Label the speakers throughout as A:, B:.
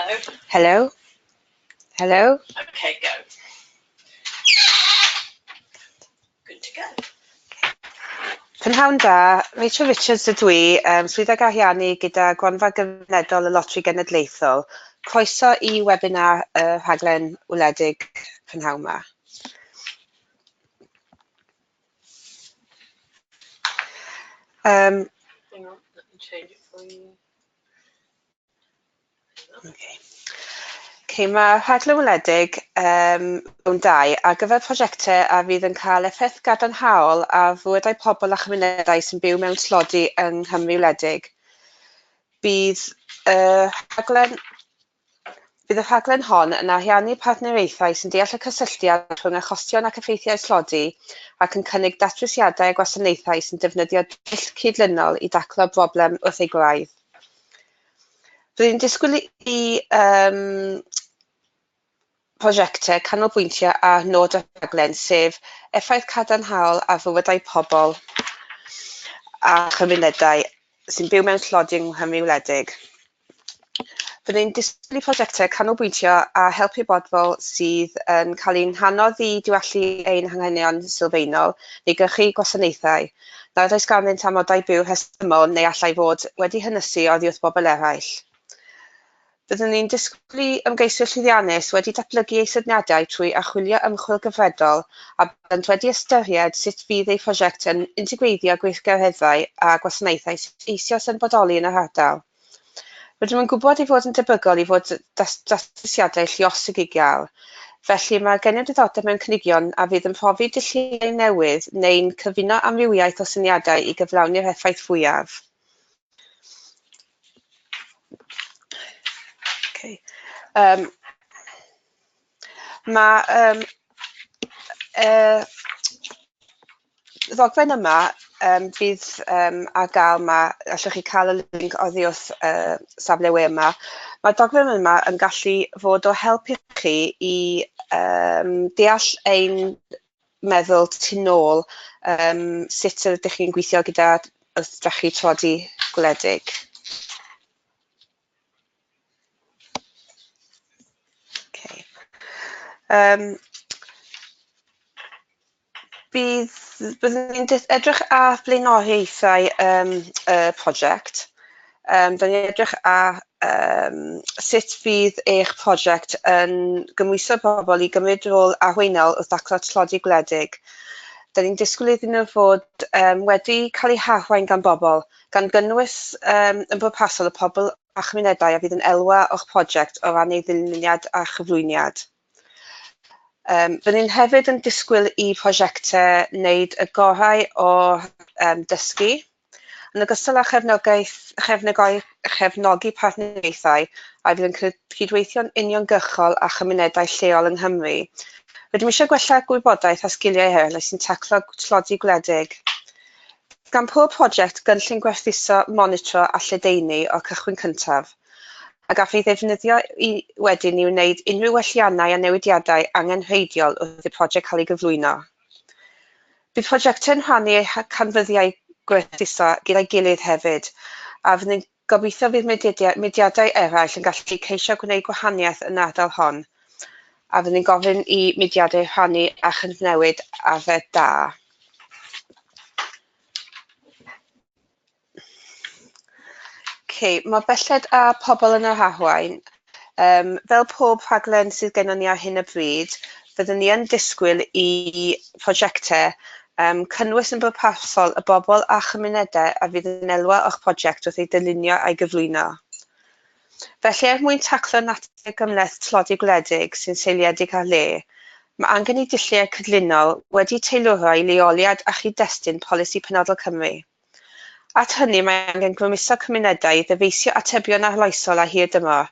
A: Hello.
B: Hello? Hello?
A: Okay, go. Good to go.
B: Prynhawn da, Rachel Richards ydw i, swyddog ariannu gyda Gronfa Gymunedol y Loteri Genedlaethol. Croeso i webinar y rhaglen wledig prynhawn 'ma.
A: Hang on, let me change it for you.
B: Okay. Okay, mae rhaglen wledig mewn dau ar gyfer prosiectau a fydd yn cael effaith gadarnhaol ar fywydau pobl a chymunedau sy'n byw mewn tlodi yng Nghymru wledig. Bydd y rhaglen hon yn ariannu partneriaethau sy'n deall y cysylltiad rhwng achosion ac effeithiau tlodi ac yn cynnig datrysiadau a gwasanaethau sy'n defnyddio dull cydlynol i daclo'r broblem wrth ei gwraidd. Byddwn ni'n disgwyl i prosiectau canolbwyntio ar nod y rhaglen, sef effaith cadarnhaol ar fywydau pobl a chymunedau sy'n byw mewn tlodi yng Nghymru wledig. Byddwn ni'n disgwyl i prosiectau canolbwyntio a helpu bobl sydd yn cael ein hanodd i diwallu ein hanghenion sylfaenol neu gyrchu gwasanaethau, nad oes ganddynt amodau byw rhesymol neu allai fod wedi hynysu oddi wrth bobl eraill. Byddwn ni'n disgwyl i ymgeiswyr llwyddiannus wedi datblygu eu syniadau trwy archwilio ymchwil gyfredol a byddant wedi ystyried sut fydd eu prosiect yn integreiddio gweithgareddau a gwasanaethau sydd eisoes yn bodoli yn yr ardal. Rydym yn gwybod ei fod yn debygol i fod datrysiadau lluosog i gael, felly mae gennym ddiddordeb mewn cynigion a fydd yn profi dulliau newydd neu'n cyfuno amrywiaeth o syniadau i gyflawni'r effaith fwyaf. Okay. Mae ddogfen yma fydd ar gael yma, allwch chi cael y link oddi wrth safle we yma. Mae'r dogfen yma yn gallu fod o help i chi i deall ein meddwl tu nôl sut ydych chi'n gweithio gyda wrth tlodi gwledig. Okay. Byddwn ni'n edrych ar blaenoriaethau y prosiect. Byddwn ni'n edrych ar sut fydd eich prosiect yn gymhwyso pobl i gymryd rôl arweiniol wrth daclo tlodi gwledig. Dan ni'n disgwyl iddyn nhw fod wedi cael eu harwain gan bobl, gan gynnwys yn bwrpasol y pobl a chymunedau a fydd yn elwa o'ch prosiect o ran ei ddyluniad a chyflwyniad. Byddwn ni'n hefyd yn disgwyl i prosiectau wneud y gorau o dysgu, yn ogystal â chefnogi partneriaethau a fydd yn cydweithio'n uniongyrchol â chymunedau lleol yng Nghymru. Rydym eisiau gwella gwybodaeth a sgiliau eraill sy'n taclo tlodi gwledig. Gan pob prosiect gynllun gwerthuso, monitro a lledaenu o'r cychwyn cyntaf, a gall ei ddefnyddio wedyn i wneud unrhyw welliannau a newidiadau angenrheidiol wrth i'r prosiect cael ei gyflwyno. Bydd prosiectau'n rhannu eu canfyddiau gwerthuso gyda'i gilydd hefyd, a fydd yn gobeithio fydd mudiadau eraill yn gallu ceisio gwneud gwahaniaeth yn yr ardal hon, a fydd yn gofyn i mudiadau rhannu a chyfnewid arfer da. Okay, mae belled a pobl yn yr arwain. Fel pob rhaglen sydd gennym ni ar hyn o bryd, fyddwn ni yn disgwyl i prosiectau cynnwys yn bwrpasol y bobl a chymunedau a fydd yn elwa o'ch prosiect wrth ei dylunio a'i gyflwyno. Felly, er mwyn taclo natur gymhleth tlodi gwledig sy'n seiliedig ar le, mae angen i dulliau cydlynol wedi teilwra i leoliad a chyd-destun polisi penodol Cymru. At hynny, mae angen grymuso cymunedau i ddyfeisio atebion arloesol a hir dymor,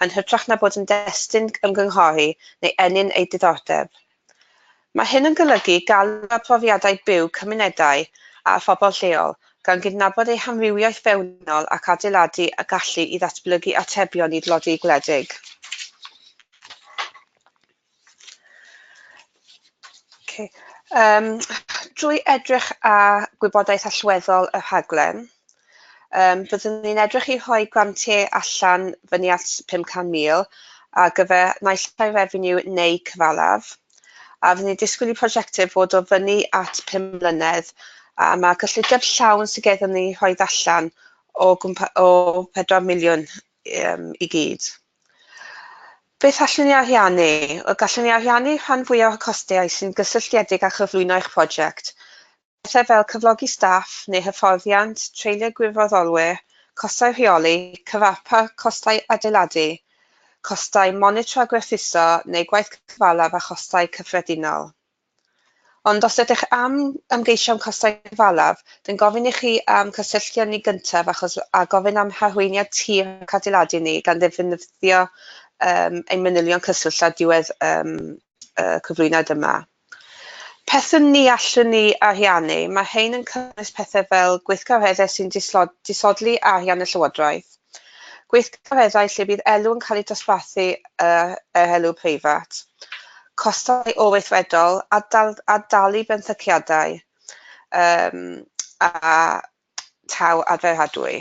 B: yn hytrach na bod yn destun ymgynghori neu ennyn eu diddordeb. Mae hyn yn golygu galw ar brofiadau byw cymunedau a phobl lleol, gan gydnabod eu hamrywiaeth fewnol ac adeiladu y gallu i ddatblygu atebion i dlodi gwledig. Okay. Drwy edrych ar gwybodaeth allweddol y rhaglen, Byddwn ni'n edrych i rhoi grantiau allan fyny at 500,000 ar gyfer naill ai refeniw neu cyfalaf. A fyddwn ni'n disgwyl i prosiectau fod o fyny at 5 mlynedd, a mae cyllideb llawn sydd gennym ni rhoi allan o, o 4 miliwn i gyd. Beth allwn ni ariannu? Wel, gallwn ni ariannu rhan fwyaf o'r costau sy'n gysylltiedig â chyflwyno eich prosiect. Pethau fel cyflogi staff neu hyfforddiant, treulio gwirfoddolwyr, costau rheoli, cyfarpar, costau adeiladu, costau monitro a gwerthuso neu gwaith cyfalaf a chostau cyffredinol. Ond os ydych am ymgeisio am costau cyfalaf, dyn gofyn i chi am cysylltu â ni gyntaf achos a gofyn am harweiniad tir ac adeiladu ni gan ddefnyddio ein manylion cyswllt ar diwedd y cyflwyniad yma. Pethau ni allwn ni ariannu, mae hein yn cynnwys pethau fel gweithgareddau sy'n disodli arian y llywodraeth, gweithgareddau lle bydd elw yn cael ei dosbarthu yr elw preifat, costau ôl-weithredol, ad-dalu benthyciadau a taw adferadwy.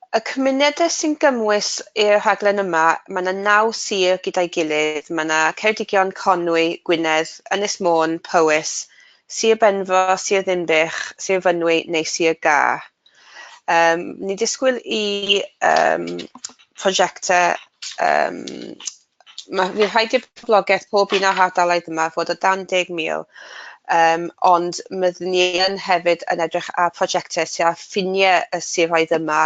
B: Y cymunedau sy'n gymwys i'r rhaglen yma, mae yna 9 sir gyda'i gilydd. Mae yna Ceredigion, Conwy, Gwynedd, Ynys Môn, Powys, Sir Benfro, Sir Ddinbych, Sir Fynwy neu Sir Gâr. Ni'n disgwyl i prosiectau, mae rhaid i'r poblogaeth pob un o'r ardaloedd yma fod o dan 10,000, ond byddwn ni yn hefyd yn edrych ar prosiectau sydd ar ffiniau y siroedd yma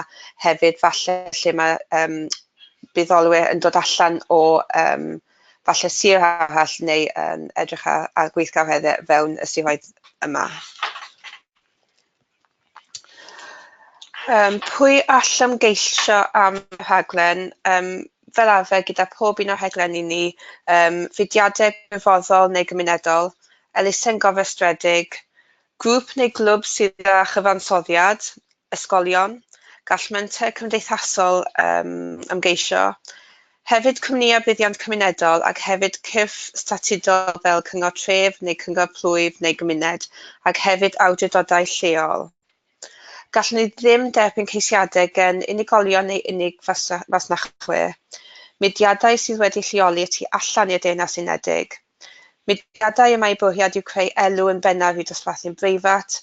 B: hefyd, falle lle mae buddolwyr yn dod allan o falle sir arall neu yn edrych ar gweithgareddau fewn y siroedd yma. Pwy all ymgeisio am rhaglen? Fel arfer gyda pob un o'r rhaglenni ni, fudiadau gwirfoddol neu gymunedol, elusen gofrestredig, grŵp neu glwb sydd â chyfansoddiad, ysgolion, gall menter cymdeithasol ymgeisio, hefyd cwmnïau buddiant cymunedol ac hefyd cyrff statudol fel cyngor tref neu cyngor plwyf neu gymuned, ac hefyd awdurdodau lleol. Gallwn ni ddim derbyn ceisiadau gen unigolion neu unig fasnachwyr, mudiadau sydd wedi lleoli y tu allan i'r Deyrnas Unedig, mudiadau y mae bwriad yw creu elw yn bennaf i'w dosbarthu'n breifat,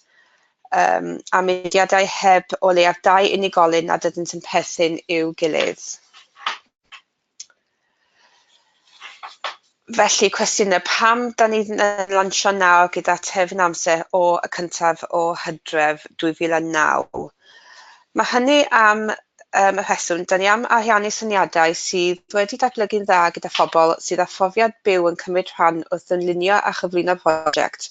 B: a mudiadau heb o leiaf 2 unigolyn nad ydynt yn perthyn i'w gilydd. Felly, cwestiynau, pam da ni'n lansio nawr gyda terfyn amser o y 1 o Hydref 2009? Mae hynny am y rheswm, da ni am ariannu syniadau sydd wedi datblygu'n dda gyda phobl sydd â phrofiad byw yn cymryd rhan wrth ddylunio a chyflwyno prosiect.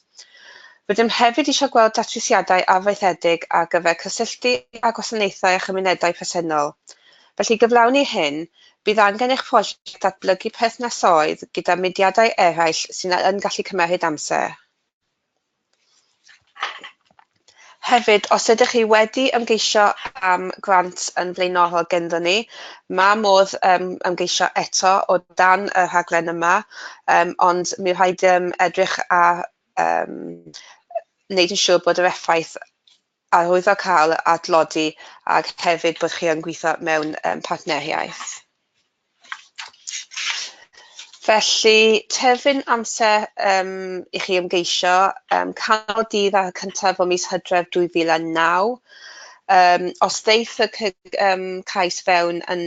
B: Rydym hefyd eisiau gweld datrysiadau arfaethedig ar gyfer cysylltu â gwasanaethau a chymunedau presennol. Felly, i gyflawni hyn, bydd angen eich prosiect datblygu perthnasoedd gyda mudiadau eraill sy'n yn gallu cymeryd amser. Hefyd, os ydych chi wedi ymgeisio am grant yn flaenorol genddo ni, mae modd ymgeisio eto o dan y rhaglen yma, ond mi rhaid edrych ar wneud yn siŵr bod yr effaith arwyddocaol a dlodi ac hefyd bod chi yn gweithio mewn partneriaeth. Felly, terfyn amser i chi ymgeisio, canol dydd ar y 1 o mis Hydref 2009. Os ddeith y cais fewn yn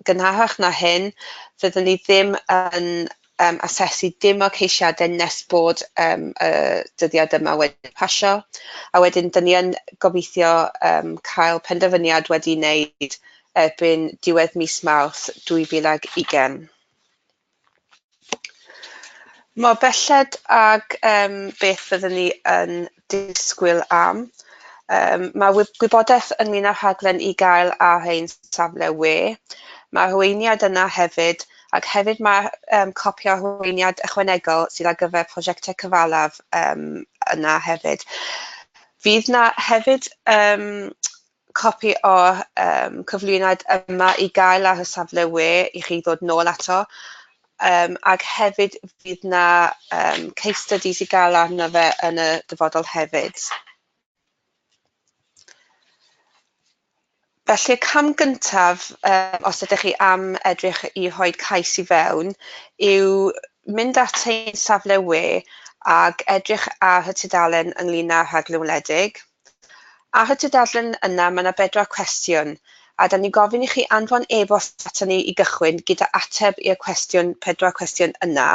B: gynharach na hyn, fyddwn ni ddim yn asesu dim o'r ceisiadau nes bod y dyddiad yma wedi pasio. A wedyn, dyn ni yn gobeithio cael penderfyniad wedi wneud erbyn diwedd mis Mawrth 2020. Mor belled ag beth fyddwn ni yn disgwyl am, mae gwybodaeth ynglyn â'r rhaglen i gael ar ein safle we. Mae arweiniad yna hefyd, ac hefyd mae copi o arweiniad ychwanegol sydd ar gyfer prosiectau cyfalaf yna hefyd. Fydd na hefyd copi o'r cyflwyniad yma i gael ar y safle we i chi ddod nôl ato. Ac hefyd fydd na case studies i gael arno fe yn y dyfodol hefyd. Felly y cam gyntaf, os ydych chi am edrych i rhoi cais i fewn, yw mynd at ein safle we ag edrych ar y tudalen ynglyn â rhaglen wledig. Ar y tudalen yna mae yna bedwar cwestiwn, a da ni'n gofyn i chi anfon e-bost aton ni i gychwyn gyda ateb i'r cwestiwn, pedwar cwestiwn yna.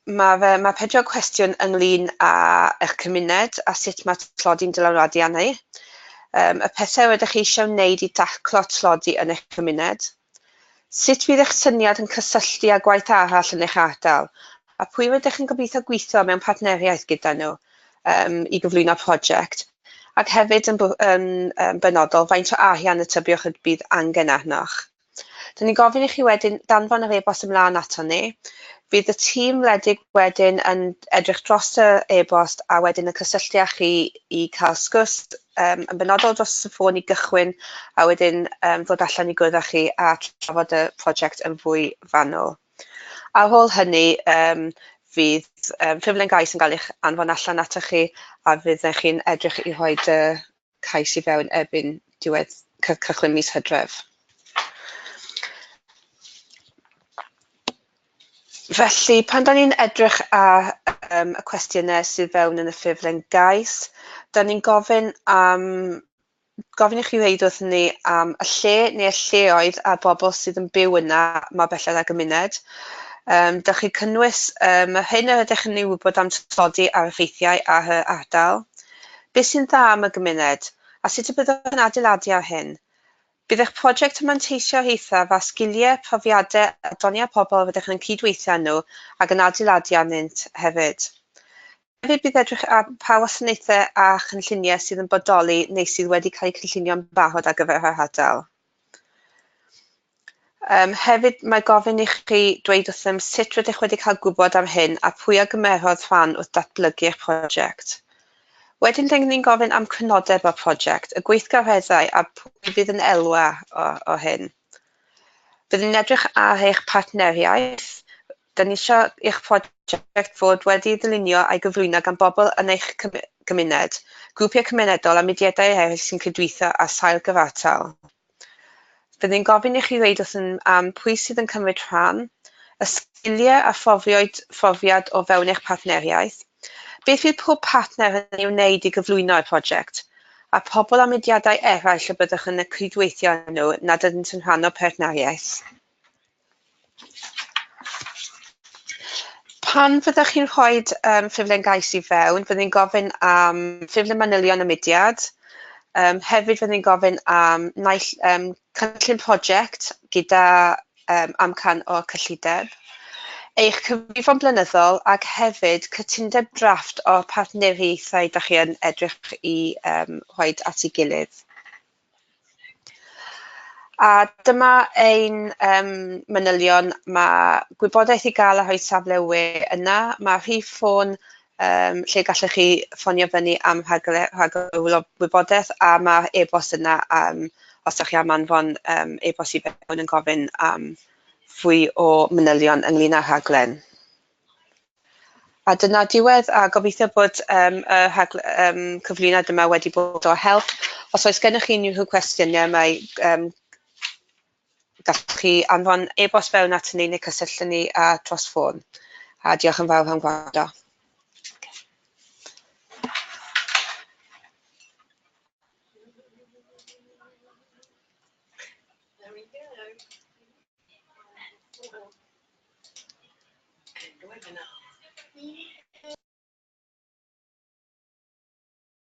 B: Mae pedwar cwestiwn ynglyn â eich cymuned a sut mae tlodi'n dylanwadu arni. Y pethau rydych chi eisiau wneud i daclo tlodi yn eich cymuned. Sut fydd eich syniad yn cysylltu â gwaith arall yn eich ardal? A pwy rydych yn gobeithio gweithio mewn partneriaeth gyda nhw i gyflwyno prosiect? Ac hefyd yn benodol, faint o arian y tybiwch y bydd angen arnoch? Dyn ni'n gofyn i chi wedyn danfon yr e-bost ymlaen aton ni. Bydd y tîm wledig wedyn yn edrych dros y e-bost a wedyn yn cysylltu â chi i cael sgwrs yn benodol dros y ffôn i gychwyn a wedyn ddod allan i gwrdd â chi a trafod y prosiect yn fwy fanwl. Ar ôl hynny, fydd ffurflen gais yn cael eich anfon allan atoch chi a fyddech chi'n edrych i rhoi y cais i fewn erbyn diwedd cychwyn mis Hydref. Felly, pan da ni'n edrych ar y cwestiynau sydd fewn yn y ffurflen gais, da ni'n gofyn am gofyn i chi ddweud wrthyn ni am y lle neu y lleoedd a'r bobl sydd yn byw yna mor belled â gymuned. Dych chi cynnwys yr hyn yr ydych yn ei wybod am tlodi a'r effeithiau ar yr ardal. Beth sy'n dda am y gymuned, a sut y byddwch yn adeiladu ar hyn? Bydd eich prosiect yn manteisio eithaf ar sgiliau, profiadau a doniau pobl rydych yn cydweithio â nhw ac yn adeiladu arnynt hefyd. Hefyd bydd edrych ar pa wasanaethau a chynlluniau sydd yn bodoli neu sydd wedi cael eu cynllunio'n barod ar gyfer yr ardal. Hefyd mae gofyn i chi dweud wrthym sut rydych wedi cael gwybod am hyn a pwy a gymerodd rhan wrth datblygu eich prosiect. Wedyn dyn ni'n gofyn am crynodeb o'r prosiect, y gweithgareddau a pwy fydd yn elwa o hyn. Byddwn ni'n edrych ar eich partneriaeth. Dyn ni eisiau i'ch prosiect fod wedi ddylunio a'i gyflwyno gan bobl yn eich cymuned, grwpiau cymunedol a mudiadau eraill sy'n cydweithio ar sail gyfartal. Byddwn ni'n gofyn i chi ddweud wrthym am pwy sydd yn cymryd rhan, y sgiliau a phrofiad o fewn eich partneriaeth, beth fydd pob partner yn ei wneud i gyflwyno y prosiect, a pobl a mudiadau eraill y byddwch yn cydweithio â nhw nad ydynt yn rhan o'r partneriaeth. Pan fyddwch chi'n rhoi ffurflen gais i fewn, fyddwn ni'n gofyn am ffurflen manylion y mudiad. Hefyd fyddwn ni'n gofyn am naill cynllun prosiect gyda amcan o'r cyllideb, eich cyfrifon blynyddol ac hefyd cytundeb drafft o'r partneriaethau da chi yn edrych i rhoi at ei gilydd. A dyma ein manylion. Mae gwybodaeth i gael ar ein safle we yna. Mae rhif ffôn lle gallwch chi ffonio fyny am rhagor o wybodaeth, a mae e-bost yna os ydych chi am anfon e-bost i fewn yn gofyn am fwy o manylion ynglyn â'r rhaglen. A dyna diwedd, a gobeithio bod y cyflwyniad yma wedi bod o help. Os oes gennych chi unrhyw cwestiynau, mae gallwch chi anfon e-bost fewn at ni neu cysylltu ni dros ffôn. A diolch yn fawr am gwrando.
A: There we go. End webinar.